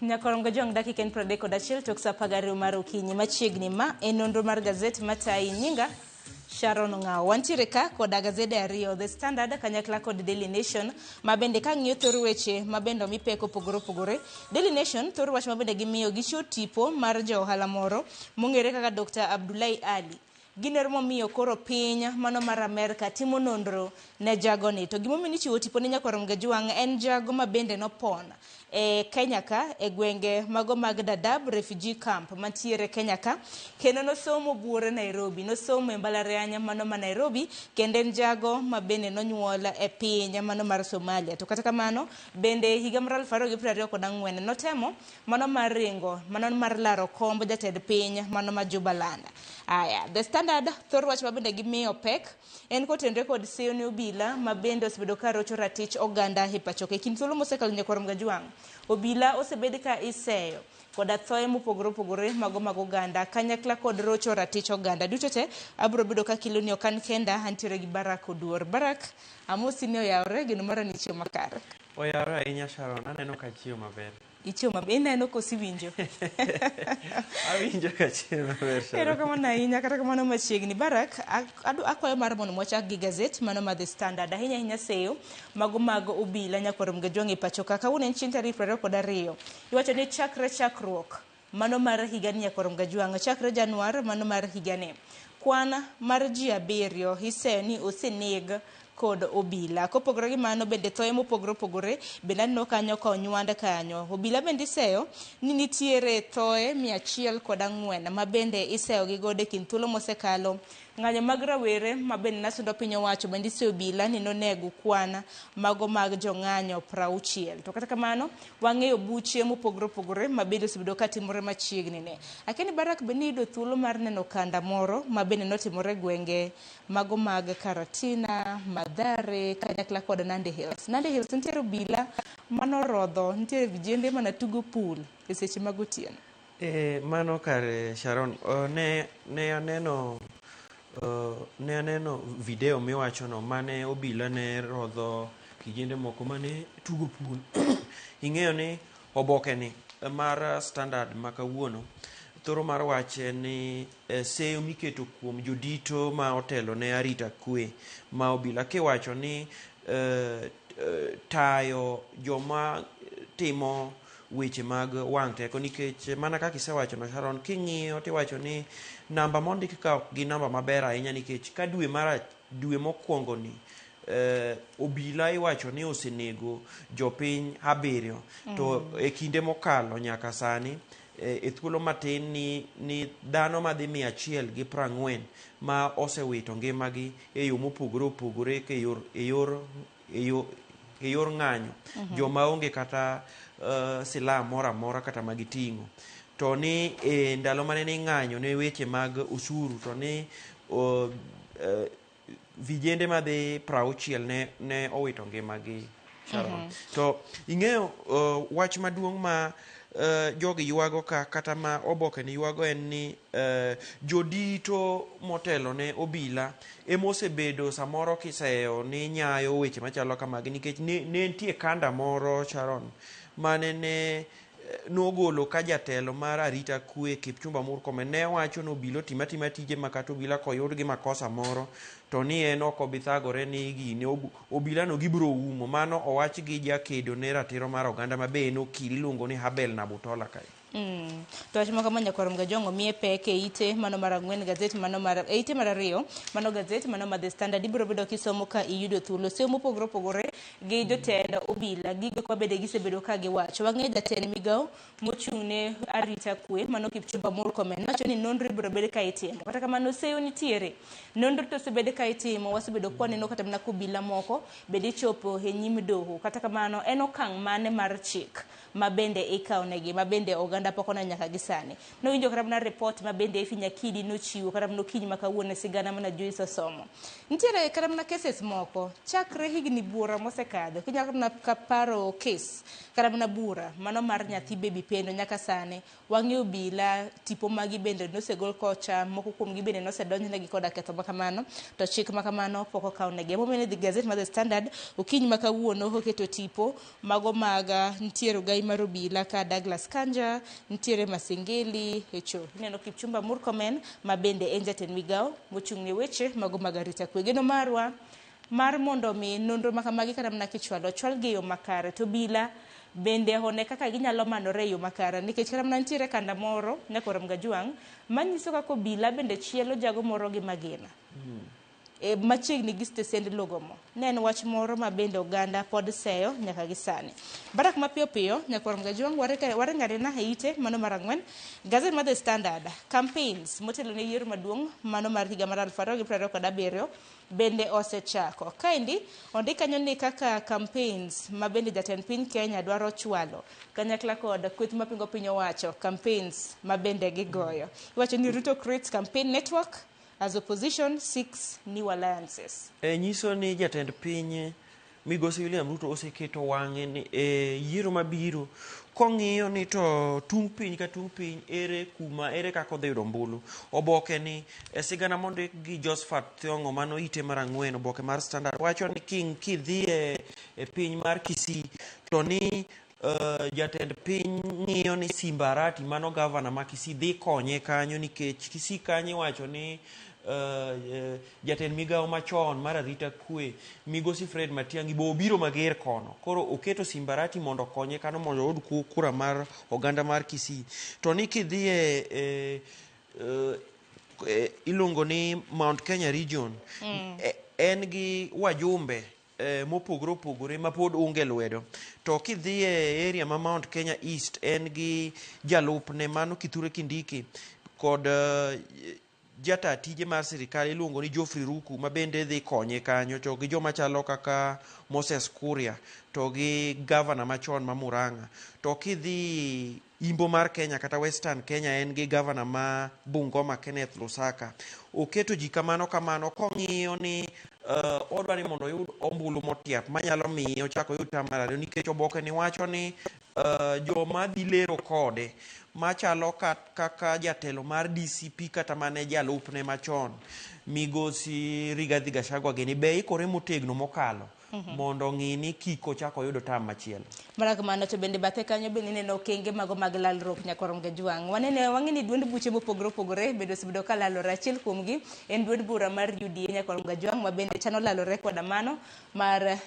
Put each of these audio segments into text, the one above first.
Nyakorongo Jong dakika en 31 tok saa 12 mar okinyi machiegni ma en nonro mar gazet matayi nyinga Sharon Ng'awo. Wantiere ka koda gazede ariyo, The Standard kanyakla kod Daily Nation, ma bende kang'iyo thor weche ma bende omi pek opogore opogore. Daily Nation thor wach ma bende gimiyo gichiwo tipo mar ja ohala moro mong'ere kaka Dr. Abdullahi Ali. Giner momiyo koro piny mano mar Amerka timo nonro ne jagoni. To gimomiyo nichiwo tipo ne Nyakwar Mgajwang' en jago ma bende nopon e Kenya ka e gwenge mago mag Dadaab refugee camp mantiere Kenya ka kendo nosomo buore Nairobi, nosomo e mbalariany mano ma Nairobi kendo en jago ma bende nonyuol e piny mano mar Somalia. To kata kamano bende higa mar 2024 notemo mano mar ringo mano mar laro komb jatend piny mano ma Jubaland. Aya, The Standard thor wach ma bende gimiyo pek en kotenre kod seyo ne obila ma bende osebedo ka rocho ratich oganda e pachoka. E kind thuolo mosekalo nyakwar Mgajwang', obila osebed ka iseyo koda thoye mopogore opogore mago mag oganda kanyakla kod rocho ratich oganda. Duto te abiro bedo ka kiloni ok an kenda, antiere gi Barak Oduor. Barak, amosi ni oyawre, geno mara ni ichiew makare. Oyawre ahinya Sharon, aneno ka achiew maber. Ichiew maber, ineno koso iwinjo? Awinjo ka achiew maber Sharon. Erokamano ahinya, kata kamano machiegni. Barak, akwayo mar mondo wachak gi gazet mano mar The Standard. Ahinya ahinya seyo mago mag obila nyakwar Mgajwang' e pacho ka. Kawuono en chieng' tarik 22. Iwacho ni chakre chakruok mano mar higani nyakwar Mgajwang', chakre Januar mano mar higani. Kwan mar ji abiriyo iseyo ni oseneg kod obila. Kopogore gi mano bende thoye mopogore opogore bende aneno kanyo ka onywand kanyo. Obila bende iseyo ni nitiere thoye 104 ma bende iseyo gi godo e kind thuolo mosekalo. Ng'anyo mag rawere ma bende nasundo piny owacho bende iseyo obila ni nonego kwan mago mag jong'anyo 60. To kata kamano wang'eyo buche mopogore opogore ma bende osebedo ka timore machiegni ni. Akia ni Barak bende niyudo thuolo mar neno kanda moro ma bende notimore e gwenge mago mag Karatina, Mathare, kanyakla kod Nandi Hills. Nandi Hills nitiere obila manorodho, nitiere vijende mana tugo pool e seche mag otieno. E, mano kare Sharon, ne aneno ne aneno video miwachono mane obila ne rodho kijende moko mane tugo pool. Ing'eyo ni oboke ni mar Standard ma kawuono thoro mar wach en ni seyo miketo kuom jodito ma otelo ne arita kwe ma obila kiwacho ni tayo joma timo weche mag wang' teko nikech mana kaka isewacho no Sharon king'iyo tiwacho ni namba mondik ka ok gin namba maber ahinya nikech ka dwe mar dwe mokwongo ni obila iwacho ni osenego jopiny abiriyo to e kinde mokalo nyaka sani e thuolo matin ni dhano madhi 140 ma osewito ngimagi e yo mopogore opogore e yor ng'anyo joma onge kata silaha moro amora kata magiting'o to ni e ndalo mane ni ng'anyo ne weche mag osuru to ni vijende madhi 60 ne owito ngimagi Sharon. To ing'eyo wach maduong' ma jogi ywago ka kata ma oboke ni ywago en ni jodito motelo ne obila emosebedo samoro kiseyo ni nyayo weche machalo kamagi nikech ne nitie kanda moro Sharon mane ne nogolo ka jatelo mar arita kwe Kipchumba Murkomen ne wacho ni obila otim atima tije ma kata obila koyud gi makosa moro to ni en ok obi thagore ni gini obila no gibiro umo mano owach gi jakedo ne ratiro mar oganda ma be en okil iluongo ni Habel Nabutola kae. To wach moko ma nyakwar Mgajwang' omiye pek e ite mano mar ang'wen gazet mano mar e ite mar ariyo mano gazet mano mar The Standard ibiro bedo kisomo ka iyudo thuolo seyo mopogore opogore gi jotend obila gigo ma bende gisebedo ka giwacho. Wang'eyo jatend migawo mochung' ne arita kwe mano Kipchumba Murkomen nowacho ni nonro ibiro bed ka itimo. Kata kamano seyo nitiere. Nonro to osebed ka itimo wasebedo kwaneno kata mana kobila moko bende ichopo e nyim doho. Kata kamano en okang' mane mar chik ma bende ikawo negi ma bende oganda Oganda pok oneno nyaka gi sani. Nowinjo kata mana report ma bende Effie Nyakidi nochiwo kata mana okinyi ma kawuono e sigana mana Joyce osomo. Nitiere kata mana cases moko chakre higni buora mosekadho kinyalo kata mana paro case kata mana bura mano mar nyathi Baby Pendo nyaka sani wang'e obila tipo magi bende nosegol kocha moko kuomgi bende nosedonjnegi koda ketho makamano to chik makamano pok okawnegi. Emomiyo ni gazet mar The Standard okinyi ma kawuono oketo tipo mago mag nitiere ogai mar obila ka Douglas Kanja, nitiere Masengeli, Echo. Ineno Kipchumba Murkomen ma bende en jatend migao mochung' ne weche mago mag arita kwe. Geno marwa mar mondo mi nonro makamagi kata mana kichwalo ochwalgi e yo makare to obila bende one kaka ginyalo manore e yo makare nikech kata mana nitiere kanda moro Nyakwar Mgajwang' manyiso kaka obila bende chielo jago moro gi magina machiegni gi stesend Logomo. Ne en wach moro ma bende oganda pod seyo nyaka gi sani. Barak mapiyo piyo Nyakwar Mgajwang' waringo arina e ite mano mar ang'wen. Gazet mar The Standard, campaigns motelo ne yiero maduong' mano mar higa mar 2027 bende osechako. Kaendi ondik kanyo ni kaka campaigns ma bende jatend piny Kenya dwaro chwalo kanyakla kod kweth mapingo piny owacho campaigns ma bende gigoyo. Iwacho ni Ruto creates campaign network as opposition seeks new alliances. Nyiso ni jatend piny Migosi William Ruto oseketo wang'e ni e yiero mabiro kong'iyo ni to tung' piny ka tung' piny ere kuma ere kaka odhi yudo ombulu. Oboke ni e sigana mondik gi Josephat Thiong'o mano ite mar ang'wen oboke mar Standard wacho ni kidhi e piny mar Kisii to ni jatend piny ng'iyo ni Simba Arati mano gavana ma Kisii dhi konye kanyo nikech Kisii kanyo iwacho ni jatend migawo machon mar arita kwe migosi Fred Matiang'i bo obiro mager kono. Koro oketo Simba Arati mondo okonye kanyo mondo oyud kura mar oganda mar Kisii. To ni kidhi e iluongo ni Mount Kenya region en gi wajumbe mopogore opogore ma pod onge lwedo. To kidhi e area ma Mount Kenya East en gi jalupne mano Kithure Kindiki kod jata tije mar sirikal iluongo ni Geoffrey Ruku ma bende dhi konye kanyo to gi joma chalo kaka Moses Kuria to gi gavana machon ma Murang'a. To kidhi Imbo mar Kenya kata Western Kenya en gi gavana ma Bungoma Kenneth Lusaka. Oketo ji kamano kamano kong'iyo ni odwa ni mondo oyud ombulu motiap manyalo miye ochak oyud term mar ariyo nikech oboke ni wacho ni joma dhi lero kode machalo kaka jatelo mar DCP kata mane jalupne machon migosi Rigathi Gachagua gini be ikore motegno mokalo mondo ong'i ni kik ochak oyudo term machielo. Mana kamano to bende bathe kanyo bende ineno okenge mago mag lalruok Nyakwar Mgajwang'. Wanene wang'e ni duond buche mopogore opogore bende osebedo ka lalore. Achiel kuomgi en duond bura mar UDA Nyakwar Mgajwang' ma bende chano lalore koda mano mar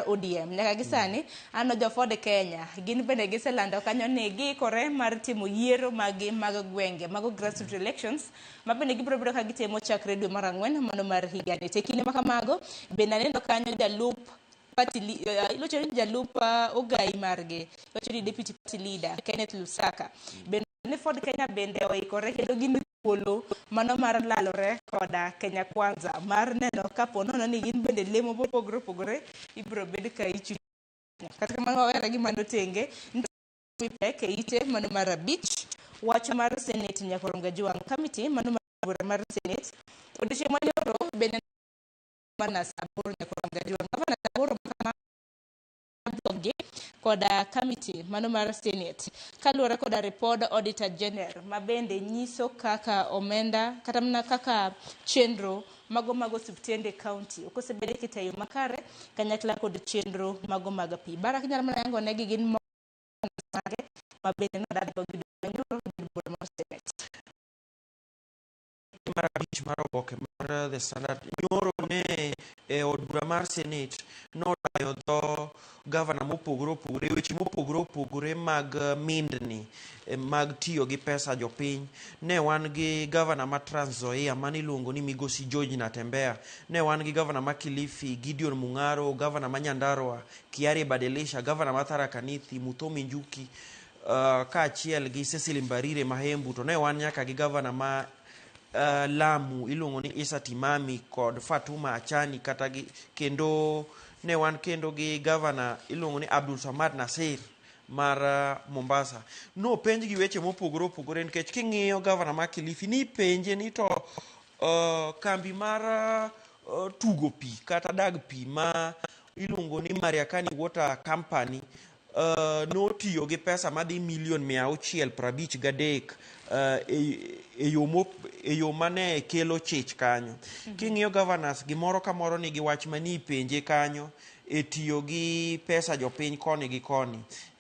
ODM. Nyaka gi sani aneno jo Ford Kenya gin bende giselando kanyo ni giikore mar timo yiero maggi mag gwenge mago grassroots elections ma bende gibiro bedo ka gitimo chakre dwe mar ang'wen mano mar higani. To e kinde ma kamago bende aneno kanyo jalup party iluongo ni jalup ogai margi iwacho ni deputy party leader Kenneth Lusaka bende ni Ford Kenya bende oikore kendo gin thuolo mano mar lalore koda Kenya Kwanza mar neno kapo nono ni gin bende lemo mopogore opogore ibiro bed ka ichulo. Kata kamano wawere gi mano tenge pek e ite mano mar abich wach mar Senate Nyakwar Mgajwang' committee mano mar bura mar Senate odiochieng' manyoro bende governors aboro Nyakwar Mgajwang' governors aboro dhogi koda committee mano mar Senate kaluwore koda ripod Auditor General ma bende nyiso kaka omenda kata mana kaka chenro mago mag osiptende county ok osebed kitayo makare kanyakla kod chenro mago mag pi. Barak inyalo mana yango negi gin mage ma bende nodadgo gi bura mar Senate. Mar abich mar oboke mar The Standard nyoro ne e od bura mar Senate nodayo dho gavana mopogore opogore weche mopogore opogore mag mindni mag tiyo gi pesa jopiny. Ne wan gi gavana ma Trans Nzoia mane iluongo ni Migosi George Natembeya, ne wan gi gavana ma Kilifi Gideon Mung'aro, gavana ma Nyandarua Kiarie Badilisha, gavana ma Tharaka Nithi Muthomi Njuki, kaachiel gi Cecily Mbarire ma Embu, to ne wan nyaka gi gavana ma Lamu iluongo ni Issa Timami kod Fatuma Achani kata gi kendo ne wan kendo gi gavana iluongo ni Abdul Samad Nasir mar Mombasa. Nopenj gi weche mopogore opogore nikech king'iyo gavana ma Kilifi nipenje ni to kambi mar tugo pi kata dag pi ma iluongo ni Mariakani Water Company notiyo gi pesa madhi milion 653 e yo mane kelo chich kanyo. King'iyo governors gimoro ka moro nigi wach mani ipenje kanyo e tiyo gi pesa jopiny koni gi koni.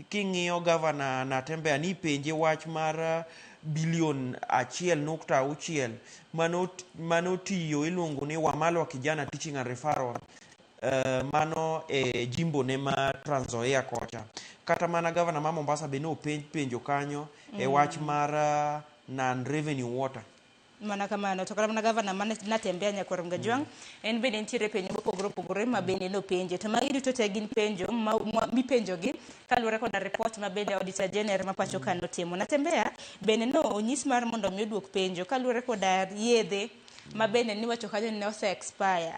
King'iyo gavana Natembeya nipenje wach mar bilion 1.6 manotiyo iluongo ni Wamalwa Kijana Teaching and Referral, mano e jimbo ne ma Trans Nzoia kocha. Kata mana gavana ma Mombasa be nopenj penjo kanyo e wach mar non revenue water. Mana kamano to kata mana gavana ma Natembeya Nyakwar Mgajwang' en bende nitiere penjo mopogore opogore ma bende nopenje, to magi duto te gin penjo mipenjogi kaluwore koda report ma bende Auditor General ma pacho ka notimo. Natembeya bende no onyis mar mondo mi oduok penjo kaluwore koda yedhe ma bende niwacho kanyo ni ne ose expire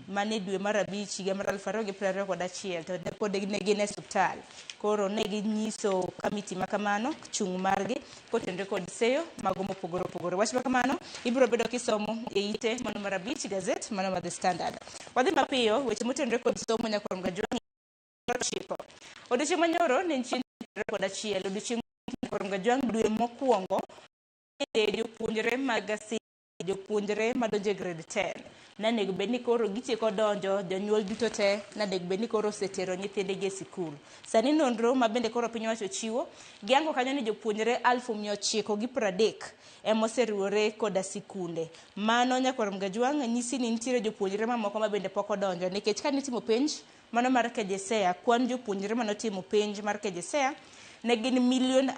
mane dwe mar 5 higa mar 2021 to ne pod ne gin e osiptal. Koro ne ginyiso kamiti ma kamano chung' margi kotenore kod seyo mago mopogore opogore. Wach ma kamano ibiro bedo kisomo e ite mano mar 5 gazet mano mar The Standard. Wadhi mapiyo weche motenore kod somo Nyakwar Mgajwang' 90. Odiochieng' manyoro ne nitie 21 odiochieng' Nyakwar Mgajwang' dwe mokwongo jopuonjre mag jopuonjre madonjo e grade 10 nanego bed ni koro gitieko donjo, jonyuol duto te nanego bed ni koro osetero nyithindgi e sikul. Sani nonro ma bende koro piny owacho chiwo giango kanyo ni jopuonjre 930,000 ema oseriwore koda sikunde. Mano Nyakwar Mgajwang' nyisi ni nitiere jopuonjre mamoko ma bende pok odonjo nikech ka nitimo penj mano mar KJSEA, kwan jopuonjre manotimo penj mar KJSEA ne gin milion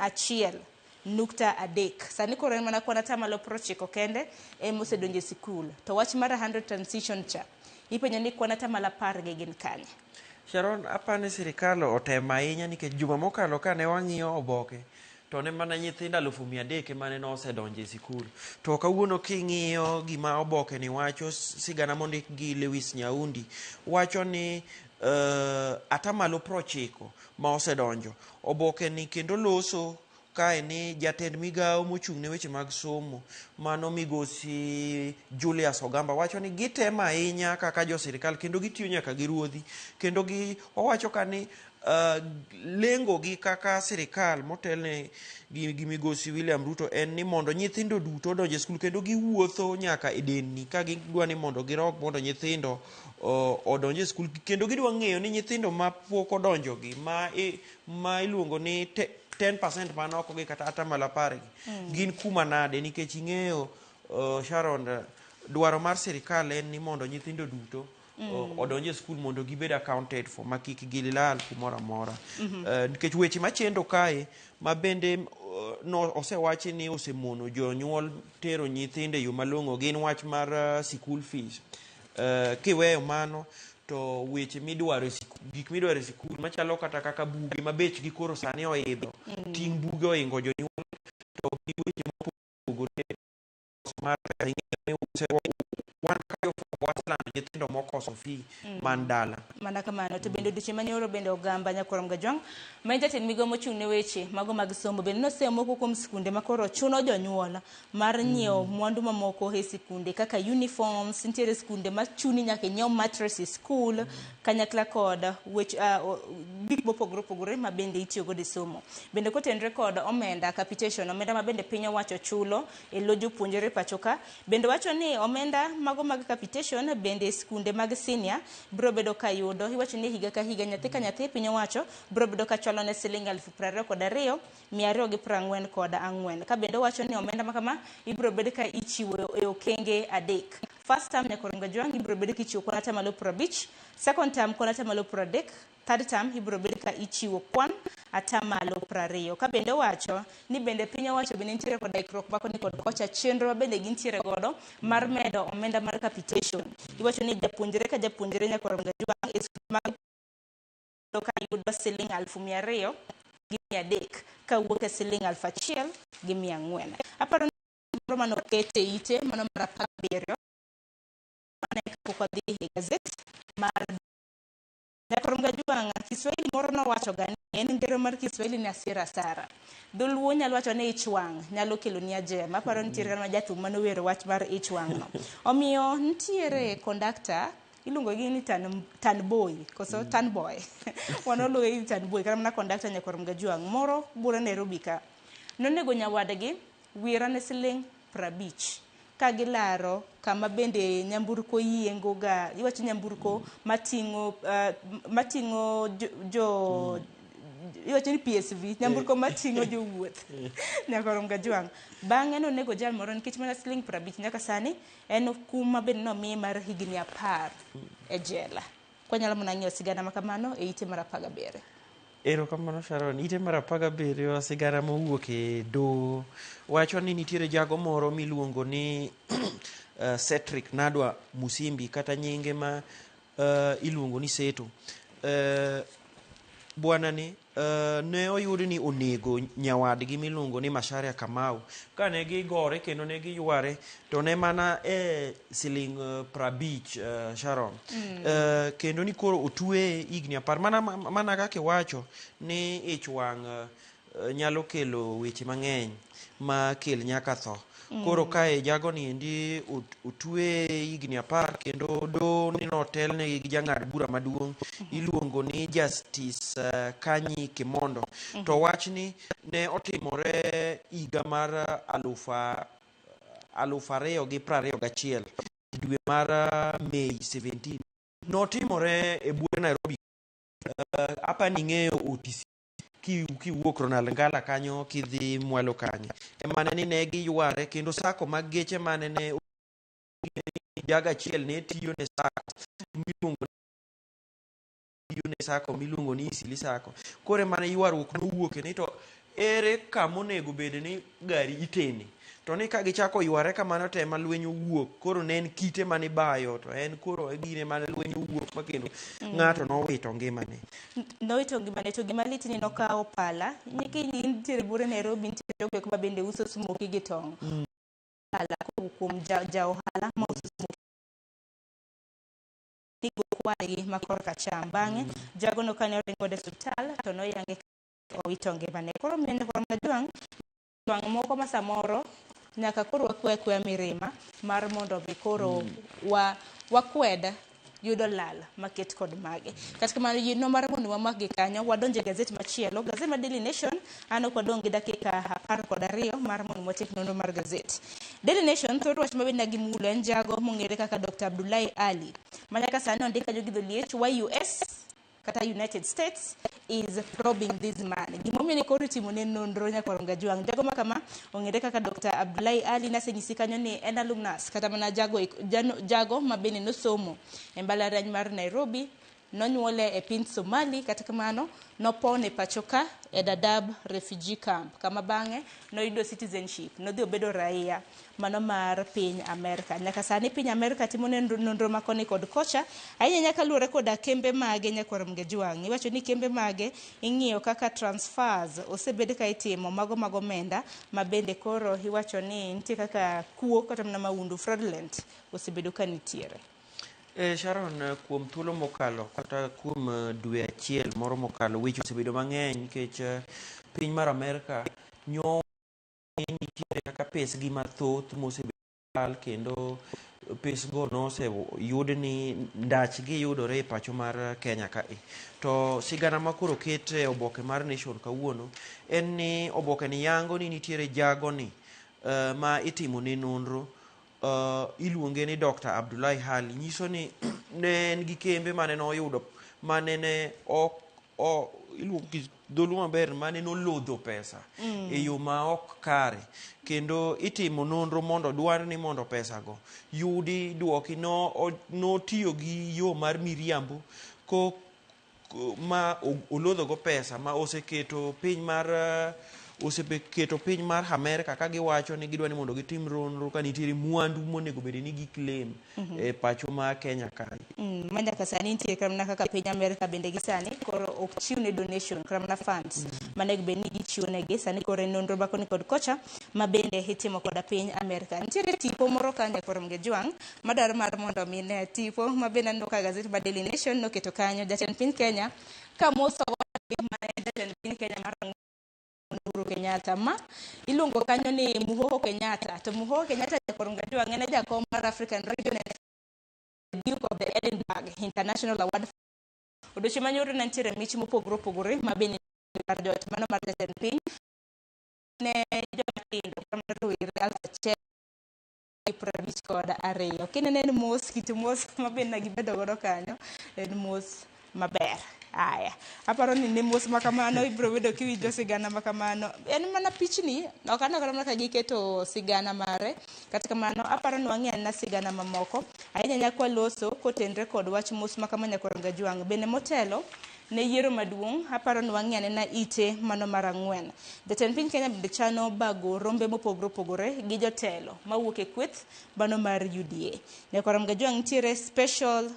1.3. Sani koro en mana kwan 90% kende ema osedonjo e sikul. To wach mar 100 transition cha, ipenjo ni kwan 10% gi gin kanye? Sharon, apani sirikal otemo ahinya nikech juma mokalo ka ne wang'iyo oboke to ne mana nyithindo 300,000 ema ne osedonjo e sikul. To kawuono king'iyo gima oboke ni wacho, sigana mondik gi Lewis Nyaundi wacho ni 90% ma osedonjo. Oboke ni kendo loso kae ni jatend migawo mochung' ne weche mag somo mano migosi Julius Ogamba wacho ni gitemo ahinya kaka jo sirikal kendo gitiyo nyaka gi ruodhi kendo gi owacho ka ni lengo gi kaka sirikal motelne gi migosi William Ruto en ni mondo nyithindo duto odonj e skul kendo giwuotho nyaka e denni ka gidwa ni mondo girok mondo nyithindo odonj e skul kendo gidwa ng'eyo ni nyithindo ma pok odonjo gi ma iluongo ni 10% man oko gi kata 10% gi gin kuma nade nikech ing'eyo, Sharon, dwaro mar sirikal en ni mondo nyithindo duto odonj e skul mondo gibed accounted for ma kik gilal kumoro amora. Nikech weche machendo kae ma bende no osewachi ni osemono jonyuol tero nyithindo e yo malong'o gin wach mar sikul fees. Kiweyo mano to weche midwaro e gik midwaro e sikul machalo kata kaka buge ma bechgi koro sani oidho, ting' buge oingo jonyuol to gi weche mopogore mar pesa wan ka jofwambo waselando nyithindo mokoso fee man dala. Mana kamano to bende odiochieng' manyoro bende Ogamba Nyakwar Mgajwang' ma en jatend migawo mochung' ne weche mago mag somo bende nosemo moko kuom sikunde ma koro chuno jonyuol mar nyiewo mwandu mamoko e sikunde kaka uniforms. Nitiere sikunde machuni nyaka inyiew mattress e skul kanyakla kod weche gik mopogore opogore ma bende itiyo godo e somo. Bende kotenore kod omenda capitation, omenda ma bende piny owacho chulo e lo jopuonjre pacho ka, bende wacho ni omenda mago mag capitation bende sikunde mag senior biro bedo ka yudo. Iwacho ni higa ka higa nyathi ka nyathi piny owacho biro bedo ka chwalo ne siling 22,244. Ka bende owacho ni omenda ma kama ibiro bed ka ichiwo e okenge 3. First term Nyakwar Mgajwang' ibiro bedo kichiwo kwan 50%, second term kwan 30%, third term ibiro bed ka ichiwo kwan 20%. Ka bende owacho ni bende piny owacho bende nitiere koda ikruok ma koni kod kocha chenro ma bende gintiere godo mar medo omenda mar capitation. Iwacho ni japuonjre ka japuonjre Nyakwar Mgajwang' e skul mag ka yudo siling 2,300 kawuok e siling 1,400. Aparo ni moro manoket e ite mano mar 17 mane kapok wadhi e gazet mar Nyakwar Mgajwang'. Mgajwang', Kiswahili moro nowacho ga ni en ngero mar Kiswahili ni hasira hasara. Dholuo nyalo wacho ni ich wang' nyalo keloni ajema. Aparo nitiere kata mana jathum manowero wach mar ich wang' no. Omiyo nitiere kondakta iluongo gi ni tan boy koso tan boy. Wan waluonge ni tan boy kata mana kondakta nyakwar Mgajwang' moro buore Nairobi ka. Nonego nyawadgi wira ne siling 50 ka gilaro kama bende nyamburko yiengo ga iwacho nyamburko mating'o mating'o jo iwacho ni PSV nyamburko mating'o jowuoth nyakwar Mgajwang'. Bang'e nonego jal moro nikech mana siling 50 nyaka sani en kum ma bende nomiye mar higni 10 e jela. Kwanyalo mana ng'iyo sigana ma kamano e ite mar 17. Erokamano Sharon. Ite mar 17 sigana mowuok e doho wacho ni nitiere jago moro miluongo ni Cedric Nadwa Musimbi kata nyinge ma iluongo ni Seto. Bwana ni ne oyud ni onego nyawadgi miluongo ni Macharia Kamau. Kane gigore kendo ne giyware to ne mana e siling 50 Sharon. Kendo ni koro otweye higni 10 mana kaka iwacho ni ich wang' nyalo kelo weche mang'eny ma kel nyaka tho. Koro kae jago ni endi otweye higni 10 kendo doho ni notelne gi jang'ad bura maduong' iluongo ni Justice Kanyi Kimondo. To wachni ne otimore higa mar 2021 dwe mar Mei 17. Notimore e buore Nairobi. Apa ni ing'eyo OTC kiwuok Ronald Ngala kanyo kidhi mwalo kanyo. Emane ni ne giyware kendo sako mag geche mane ne jaga achiel ne tiyo ne sako miluongo ne sako miluongo ni Isili Sako. Koro emane ywaruok nowuoke ni to ere kama onego bed ni gari itene. To ni ka gichako yware kamano to ema lweny owuok. Koro ne en kite mane ibayo to en koro e gine mane lweny owuok ma kendo ng'ato nowito ngimane. Nowito ngimane to gima lit ni nokawo pala. Nitiere buore Nairobi nitiere jogo eko ma bende uso smokie gi tong'. Pala kowuok kuom ja ohala ma uso smokie kwargi ma korka acham. Bang'e jagono kane oring kode e osiptal to noyange owito ngimane. Koro miyo nyakwar Mgajwang' wang' moko ma samoro nyaka koro wakwe akweya mirima mar mondo mi koro wakwed yudo lal maket kod mage. Kata kamano yienwa mar mondo wamak gi kanyo wadonje gazet machielo, gazet mar Daily Nation. An ok wadong' gi dakika 12 mar mondo watiek nonro mar gazet. Daily Nation thoro wach mabende gimulo en jago mong'ere kaka Dr. Abdullahi Ali ma nyaka sani ondik kanyo gi dholiech YUS kata United States is probing this man. Gimomiyo ni koro itimo ne nonro nyakwar Mgajwang'. Jago ma kama ong'ere kaka Dr. Abdullahi Ali nasenyisi kanyo ni en alumnus kata mana jago ma bende nosomo e mbalariany mar Nairobi. Nonyuole e piny Somali, kata kamano nopone pacho ka e Dadaab refugee camp kama bang'e noyudo citizenship, nodhi obedo raia mano mar piny Amerka. Nyaka sani piny Amerka timo nonro ma koni kod kocha, ahinya nyaka luwore koda kembe mage nyakwar Mgajwang'. Iwacho ni kembe mage ing'iyo kaka transfers osebed ka itimo mago mag omenda ma bende koro iwacho ni nitie kaka kuo kata mana mahundu fraudulent osebedo ka nitiere. Sharon, kuom thuolo mokalo kata kuom dwe achiel moro mokalo weche osebedo mang'eny nikech piny mar Amerka nyo nitiere kaka pesgi mathoth mosebedo kendo pesgo noseyud ni ndachgi yudore e pacho mar Kenya kae. To sigana ma koro oket e oboke mar Nation kawuono en ni oboke ni yango ni nitiere jagoni ma itimo ne nonro iluonge ni Dr. Abdullahi Ali. Nyiso ni ne en gi kembe mane noyudo mane ne ok iluongo gi dholuo maber mane nolodho pesa e yo ma ok kare, kendo itimo nonro mondo dwar ni mondo pesa go yudi duoki. Notiyo gi yo mar miriambo ko ma olodho go pesa ma oseketo piny mar oseketo piny mar Amerka ka giwacho ni gidwa ni mondo gitim nonro ka nitiere mwandu monego bed ni giclaim e pacho ma Kenya kae. Ma nyaka sani nitie kata mana kaka piny Amerka bende gi sani koro ok chiw ne donation kata mana funds manego bed ni gichiwo negi sani koro en nonro ma koni kod kocha ma bende itimo koda piny Amerka. Nitiere tipo moro ka nyakwar Mgajwang' madwaro mar mondo mi ne tipo ma bende aneno ka gazet mar Daily Nation noketo kanyo. Jatend piny Kenya Ka moso mane jatend piny Kenya mar Uhuru Kenyatta ma iluongo kanyo ni Muhoho Kenyatta. To Muhoho Kenyatta Jakor Ngajwang' en e jakom mar African Region and Duke of the Edinburgh International Award. Odiochieng' manyoro ne nitiere mich mopogore opogore ma bende kar jot mano mar jatend piny ne joma tindo kata mana rowere 1052. Kinene en mos, kit mos ma be ne gibedo godo kanyo en mos maber. Aya, aparo ni ne mos ma kamano ibiro bedo kiwinjo sigana ma kamano. En mana pichni, ok aneno kata mana ka giketo sigana mare. Kata kamano, aparo ni wang'e anena sigana mamoko. Ahinya ahinya kwaloso kotenre kod wach mos ma kama Nyakwar Ngajwang'. Bende motelo ne yiero maduong', aparo ni wang'i anena ite mano mar ang'wen. Jatend piny Kenya bende chano bago rombe mopogore opogore gi jotelo mawuok e kweth mano mar UDA. Nyakwar Mgajwang' nitiere Special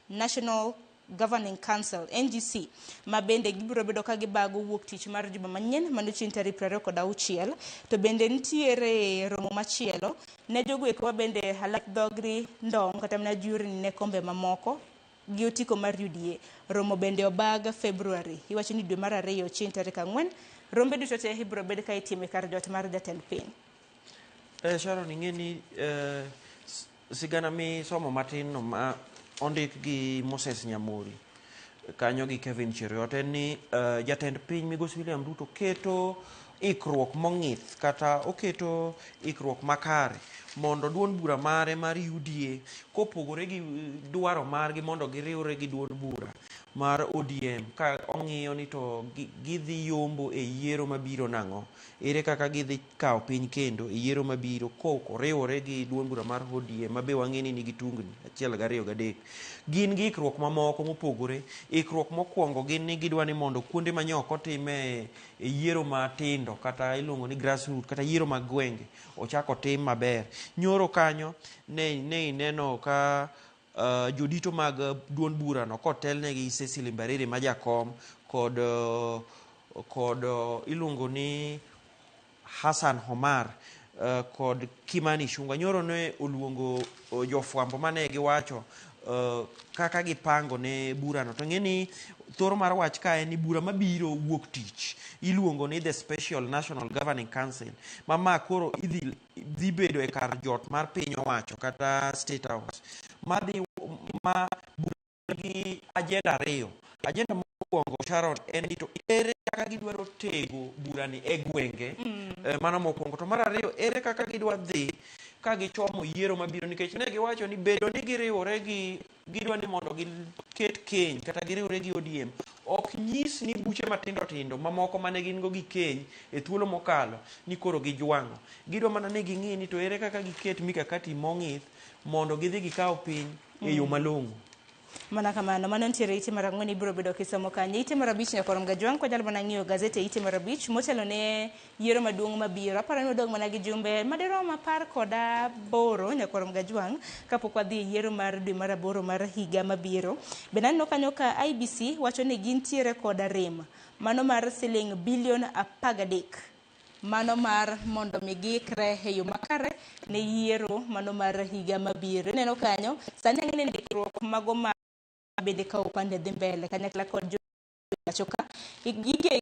National Governing Council, NGC, ma bende gibiro bedo ka gibago wuok tich mar juma manyien mano chieng' tarik 26. To bende nitiere romo machielo ne jogo eko ma bende alak dhogri ndong' kata mana jury ne kombe mamoko gi otiko mar UDA. Romo bende obag February. Iwacho ni dwe mar ariyo chieng' tarik 4. Rombe duto te ibiro bed ka itimo e kar jot mar jatend piny. Sharon, ing'e ni sigana misomo matin no ma ondik gi Moses Nyamori kanyo gi Kevin Cheruiyot en ni jatend piny Migosi William Ruto keto ikruok mong'ith kata oketo ikruok makare mondo duond bura mare mar UDA kopogore gi dwaro margi mondo giriwre gi duond bura mar ODM ka ong'iyo ni to gidhi yombo e yiero mabiro nang'o, ere kaka gidhi kawo piny kendo e yiero mabiro kok oriwore gi duond bura mar ODM ma be wang'e ni nigi tungni 1 2 3. Gin gi ikruok mamoko mopogore. Ikruok mokwongo gin ni gidwa ni mondo kuonde ma nyok otime e yiero matindo kata iluongo ni grassroots kata yiero mag gwenge ochak otim maber. Nyoro kanyo ne ineno ka jodito mag duond burano kotelnegi gi Cecily Mbarire ma jakom kod iluongo ni Hassan Omar kod Kimani Ichung'wa. Nyoro ne oluongo jofwambo mane giwacho kaka gipango ne burano. To ng'e ni thoro mar wach ka en ni bura mabiro wuok tich iluongo ni the Special National Governing Council ma ma koro idhi dhi bedo e kar jot mar piny owacho kata State House madhi ma bura gi agenda ariyo. Agenda mokwongo Sharon en ni to ere kaka gidwaro tego burani e gwenge, mano mokwongo. To mar ariyo, ere kaka gidwa dhi ka gichomo yiero mabiro, nikech ne giwacho ni bedo ni giriwore gi gidwa ni mondo giket keny kata giriwre gi ODM ok nyis ni buche matindo tindo mamoko mane gin go gi keny e thuolo mokalo ni koro gijwang'o. Gidwa mana ni ging'i ni to ere kaka giket mikakati mong'ith mondo gidhi gikaw piny e yo malong'o. Mana kamano, mano nitiere ite mar 4 ibiro bedo kisomo kanyo. Ite mar 5 Nyakwar Mgajwang' kwanyalo mana ng'iyo gazete ite mar 5 motelo ne yiero maduong' mabiro. Aparo ni wadong' mana gi jumbe madirom 18 Nyakwar Mgajwang' kapok wadhi e yiero mar dwe mar 8 mar higa mabiro. Bende aneno kanyo ka IBC wacho ni gintiere koda rem mano mar siling bilion 13. Mano mar mondo mi giikre e yo makare ne yiero mano mar higa mabiro. Ineno kanyo, sani ang'e ni ndikruok mago ma bende ka upande dhi mbele kanyakla kod jo pacho ka gige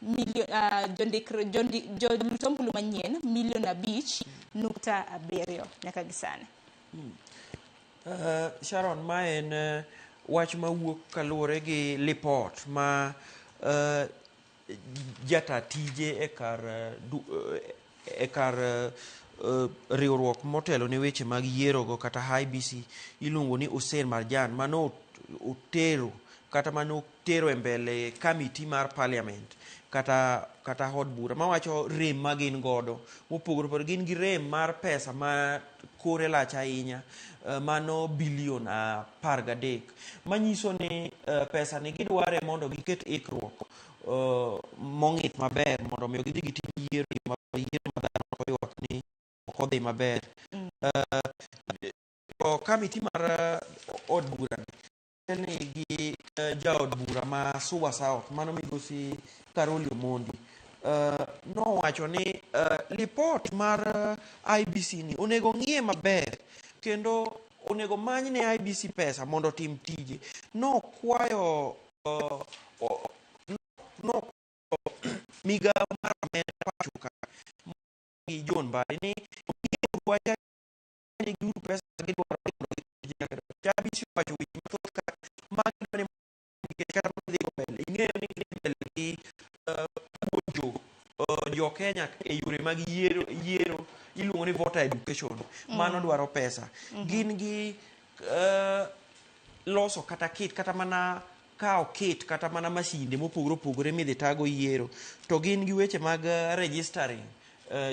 milion jondik jolut ombulu manyien milion 5.7 nyaka gi sani. Sharon, ma en wach mawuok kaluwore gi lipot ma jata tije e kar e kar riwruok motelo ne weche mag yierogo kata IBC iluongo ni Hussein Marjan mano otero kata mano tero e mbele kamiti mar parliament kata od bura mawacho rem ma gin godo mopogore opogore. Gin gi rem mar pesa ma kore lach ahinya, mano bilion 13 manyiso ni pesa ni gidware mondo giket ikruok mong'ith maber mondo omi gidhi gitim yiero yiero ma dhano oywak ni ok odhi maber. To kamiti mar od bura ni gi jaod bura ma Suba South mano migosi Caroli Omondi nowacho ni lipot mar IBC ni onego ng'iye maber kendo onego many ne IBC pesa mondo otim tije. Nokwayo no migawo mar omenda pacho ka gi John Mbadi ni wacha ni giyud pesa gidwaro mondo gikonj owacho weche mathoth ka ma gidwa ni nikech kata madhi go mbele ing'eyo ni gidhi mbele gi puonjo jo Kenya e yore mag yiero. Yiero iluongo ni voter education, mano dwaro pesa. Gin gi loso kata kit kata mana kawo kit kata mana masinde mopogore opogore midhi tago yiero, to gin gi weche mag registering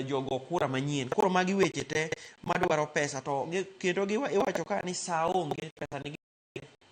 jogo kura manyien. Koro magi weche te madwaro pesa, to kendo iwacho ka ni sa onge, pesa nigi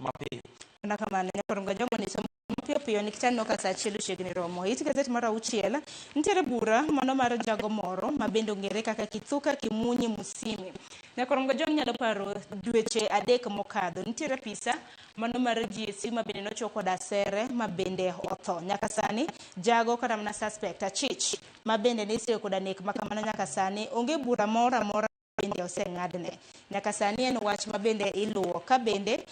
mapiyo. Mana kamano, nyakoronga jongo ni somo mapiyo piyo nikech aneno ka sa 1 ochiegni romo. It gazet mar 6 nitiere bura mano mar jago moro ma bende ong'ere kaka Kithuka Kimunyi Musimi. Nyakoronga Jong nyalo paro dweche 3 mokadho. Nitiere apisa mano mar GSU ma bende nochwo kod asere ma bende otho. Nyaka sani jago kata mana suspect achich ma bende ne iseyo koda nek ma kamano, nyaka sani onge bura moro amora bende oseng'adne. Nyaka sani en wach ma bende iluwo ka bende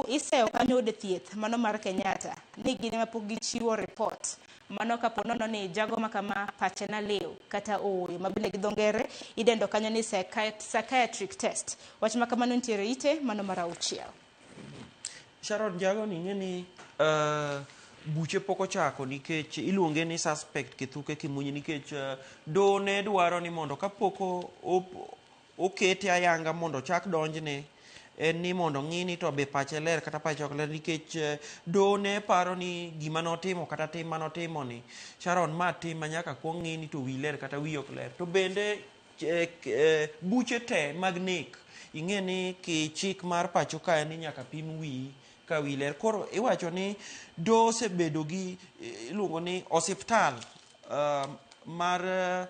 iseyo kanyo od thieth mano mar Kenyatta ni gin ema pok gichiwo report mano kapo nono ni jago ma kama pache na liw kata ooyo, ma bende gi dho ngere idendo kanyo ni psychiatric test. Wach ma kamano nitiere ite mano mar 6. Sharon, jago ni ing'e ni buche pok ochako nikech iluonge ni suspect Kithuke Kimunyi nikech doho ne dwaro ni mondo kapok okete ayanga mondo ochak donjne en ni mondo ng'i ni to be pache ler kata pache ok ler, nikech doho ne paro ni gima notimo kata tim manotimo ni, Sharon, ma tim ma nyaka kuong ng'i ni to wi ler kata wi ok ler. To bende buche te mag nek ing'e ni ki chik mar pacho ka en ni nyaka pim wiyi ka wi ler. Koro iwacho ni doho osebedo gi iluongo ni osiptal mar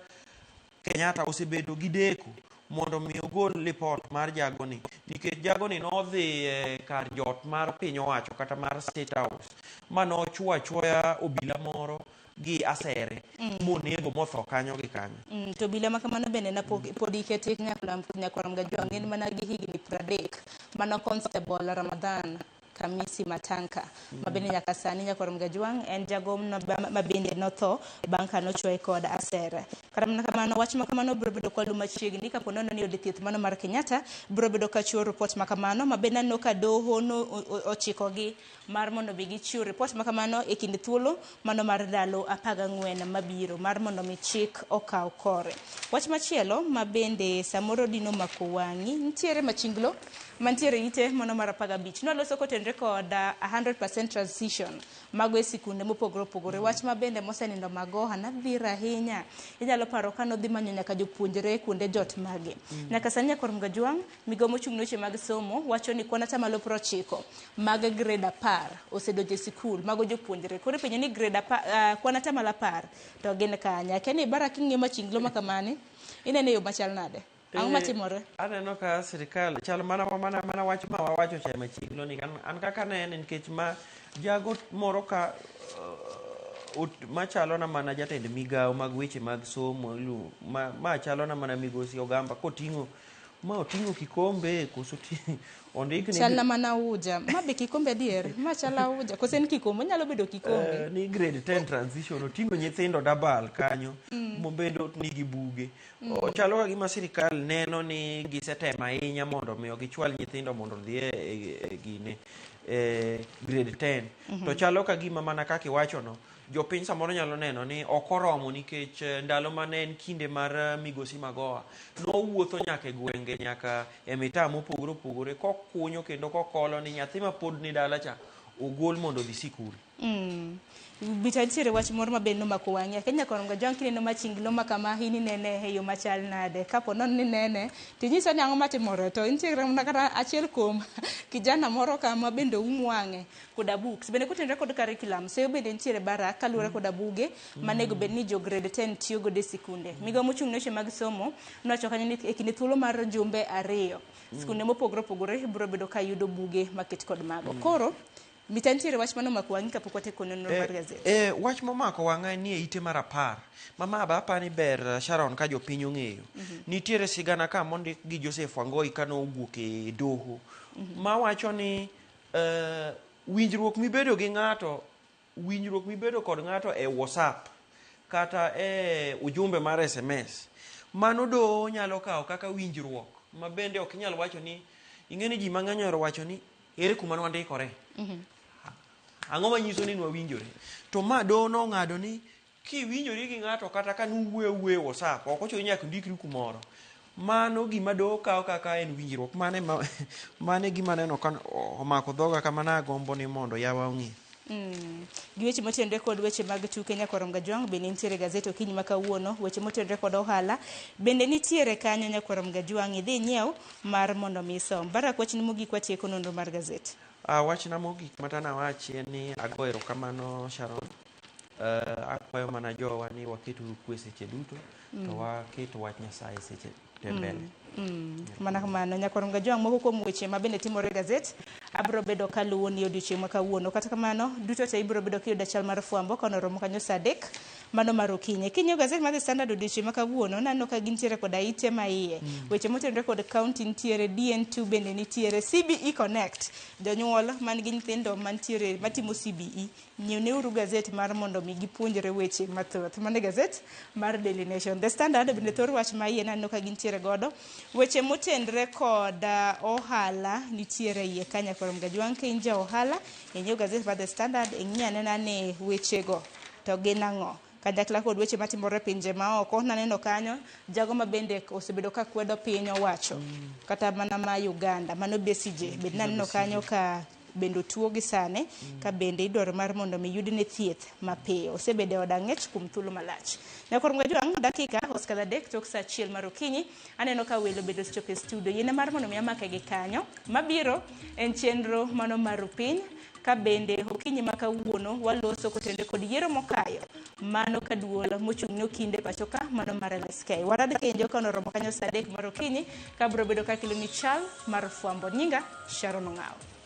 Kenyatta osebedo gi deko mondo mi ogol lipot mar jagoni, nikech jagoni nodhi e kar jot mar piny owacho kata mar State House ma nochuo achuoya obila moro gi asere monego motho kanyo gi kanyo. To obila ma kamano bende na pod ikete nyakwar Mgajwang' en mana gi higni 30, mano Constable Ramadhan Kamisi Matanka ma bende nyaka sani, nyakwar Mgajwang', en jago ma bende notho bang' ka nochwoye kod asere. Kata mana kamano, wach ma kamano biro bedo kwalu machiegni kapo nono ni od thieth mano mar Kenyatta biro bedo ka chiwo report ma kamano, ma bende aneno ka doho no ochikogi mar mondo mi gichiw report ma kamano e kind thuolo mano mar ndalo 14 mabiro mar mondo mi chik okaw kore. Wach machielo ma bende samoro dino mako wang'i nitiere machinglo mantiere ite mano mar 15 noloso kotenore kod 100% transition mago e sikunde mopogore opogore. Wach ma bende mosenindo magoha nadhir ahinya, inyalo paro ka nodhi manyo nyaka jopuonjre kuonde jot mage. Nyaka sani, nyakwar Mgajwang', migawo mochung' ne weche mag somo wacho ni kwan 90% mag grade 10 osedonjo e sikul mago jopuonjre. Koro ipenjo ni grade 10, kwan 10% to gin kanye? Akia ni bara king'iyo machinglo ma kamani ineno e yo machal nade? Ang'o matimore? Aneno ka sirikal chal mana mana mana wach ma wawacho cha machinglo ni an kaka anene, nikech ma jago moro ka machalo na mana jatend migawo mag weche mag somo ma chalo na mana migosi Ogamba koting'o ma oting'o kikombe koso ondik ni Chal na mana uja ma be kikombe adier, ma chal auja koso en kikombe? Onyalo bedo kikombe. Ni grade 10 transition oting'o nyithindo dabal kanyo mobendo nigi buge. Ochalo ka gima sirikal neno ni gisetemo ahinya mondo omiyo gichwal nyithindo mondo odhi e gine e grade 10, to chalo ka gima mana kaka iwachono, jopiny samoro nyalo neno ni ok oromo, nikech ndalo mane en kinde mar migosi Magoha nowuotho nyaka e gwenge, nyaka e mitaa mopogore opogore, kokunyo kendo kokolo ni nyathi ma pod ni dala cha ogol mondo odhi sikul. Bita nitiere wach moro ma bende nomako wang'i. Akia nyakwar Mgajwang' kineno machinglo ma kama in inene e yo machal nade? Kapo nono ni nene, tinyisa ni ang'o matimore. To nitiere mana kata achiel kuom kijana moro kama bende oum wang'e koda books. Bende kotenore kod curriculum, seyo bende nitiere bara kaluwore koda buge manego bed ni jo grade 10 tiyo godo e sikunde. Migawo mochung' ne weche mag somo nowacho kanyo ni e kinde thuolo mar jumbe 2, sikunde mopogore opogore biro bedo ka yudo buge maket kod mago. Koro, mita nitiere wach mano omako wang'i kapok watieko nonro mar gazet. Wach momako wang'a en ni e ite mar 10 ma ba apani ber, Sharon, ka jopiny ong'eyo. Nitiere sigana ka mondik gi Joseph Wangoi ka nowuok e doho mawacho ni winjruok mibedo gi ng'ato Winjruok mibedo kod ng'ato e WhatsApp kata e ujumbe mar SMS, mano doho nyalo kawo kaka winjruok ma bende ok inyal wacho ni, ing'e ni ji mang'eny ohero wacho ni ere kuma nwandikore, ang'o manyiso ni nwawinjore. To ma doho nong'ado ni kiwinjori gi ng'ato kata ka nuwuoyo awuoya e WhatsApp, ok ochuno ni nyaka ndikri kumoro. Mano gima doho kawo kaka en winjruok. Mano e gima aneno ka omako dhoga kama nagombo ni mondo yawa ong'e. Gi weche motenore kod weche mag tuke Nyakwar Mgajwang' bende nitiere gazet okinyi ma kawuono. Weche motenore kod ohala bende nitiere kanyo Nyakwar Mgajwang', idhi inyiew mar mondo mi isom. Barak, wachni mogik watieko nonro mar gazet. Wachna mogik matana wachi en ni ago erokamano Sharon. Akwayo mana jowa ni waketuru kwe seche duto, to waket wach Nyasaye seche te mbele. Mana kamano Nyakwar Mgajwang', moko kuom weche ma bende timore e gazet abiro bedo kaluwo ni odiochieng' ma kawuono. Kata kamano duto te ibiro bedo kiyudo chal mar fwambo ka noromo kanyo saa 3 mano mar okinyi. Kinyiewo gazet mar The Standard odiochieng' ma kawuono, naneno ka gintiere koda ite ma iye. Weche motenore kod county nitiere, DN2 bende nitiere, CBE Connect. Jonyuol man gi nyithindo mantiere matimo CBE, nyiew gazet mar mondo mi gipuonjre weche mathoth. Mano e gazet mar Daily Nation. The Standard bende thor wach ma iye naneno ka gintiere godo. Weche motenre kod ohala nitiere iye ka Nyakwar Mgajwang'. Ka in ja ohala, inyiew gazet mar The Standard, ing'i anena ni wechego to gin ang'o. Kanyakla kod weche matimore e pinje maoko, naneno kanyo jago ma bende osebedo ka kwedo piny owacho kata mana ma Uganda, mano Besigye, bende naneno kanyo ka bende otuo gi sani, ka bende idwaro mar mondo mi yudne thieth mapiyo. Osebedo e od ang'ech kuom thuolo malach. Nyakwar Mgajwang', dakika osekadho 3 tok saa 1 mar okinyi, aneno ka welo bende osechopo e studio. Yiene mar mondo mi amake gi kanyo. Mabiro en chenro mano mar piny, ka bende okinyi ma kawuono waloso kotenore kod yiero mokayo mano ka duol mochung' ne okinde pacho ka mano mar LSK. Warad kendo ka noromo kanyo saa 3 mar okinyi, ka biro bedo ka keloni chal mar fwambo. Nyinga Sharon Ong'awo.